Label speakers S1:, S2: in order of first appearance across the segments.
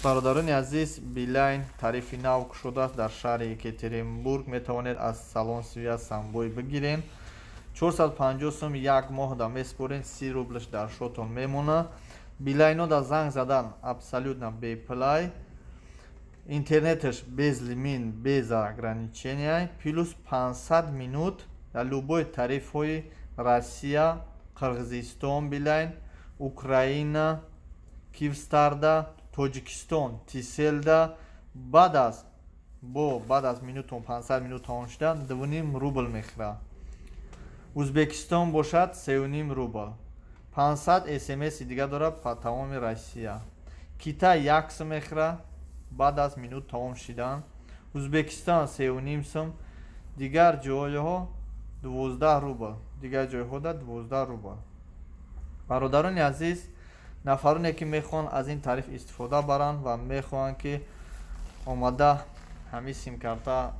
S1: Бародарони азиз, Билайн тарифи нав кушодааст дар шаҳри Екатеринбург. Метавонед аз салон связь Самбой бигирен. 450 сум як моҳ да меспорен, 30 рублш дар шотон мемонад. Билайно да занг задан абсолютно бепулай, интернеташ без лимит, без ограничения, плюс 500 минут дар любой тарифҳои Россия, Қирғизистон Билайн, Украина Киевстарда, Тоҷикистон Тиселда. Баъд аз минутон 500 минут тамом шудан, 2,5 рубл мехӯрад. Узбекистон бошад, 3,5 рубл. 500 смси дига дорад па тамоми Россия. Китай 1 сум мехӯрад баъд аз минут тамом шидан, Узбекистон 3,5 сум, дигар ҷойҳо 12 рубл, дигар ҷойҳода 12 рубл. Бародарони азиз, нафароне ки мехоҳанд аз ин тариф истифода баранд ва мехоҳанд, ки омада ҳамин симкарта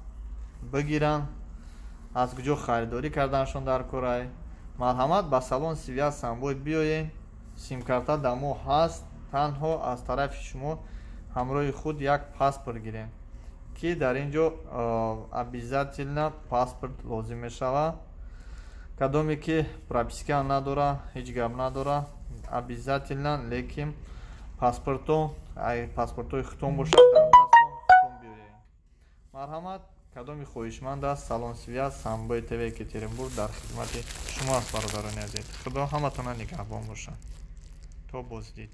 S1: бигиранд, аз куҷо харидорӣ карданашон дар корай? Марҳамат, ба салон связь Самбой биёед. Симкарта дар мо ҳаст. Танҳо аз тарафи шумо ҳамроҳи худ як паспорт гирем, ки дар ин ҷо обязательно паспорт лозим мешавад. Кадоме ки прописка надора, ҳеҷ гап надора, обязательно, лекин паспорто, паспортҳои худтон бошад, дар дастон худтон биёед. Марҳамат, кадоми хоҳишманд аст, салон связь Самбои ТВ Екатеринбург дар хидмати шумо аст. Бародарони азиз, Худо ҳаматона нигаҳбон бошад. То боздид.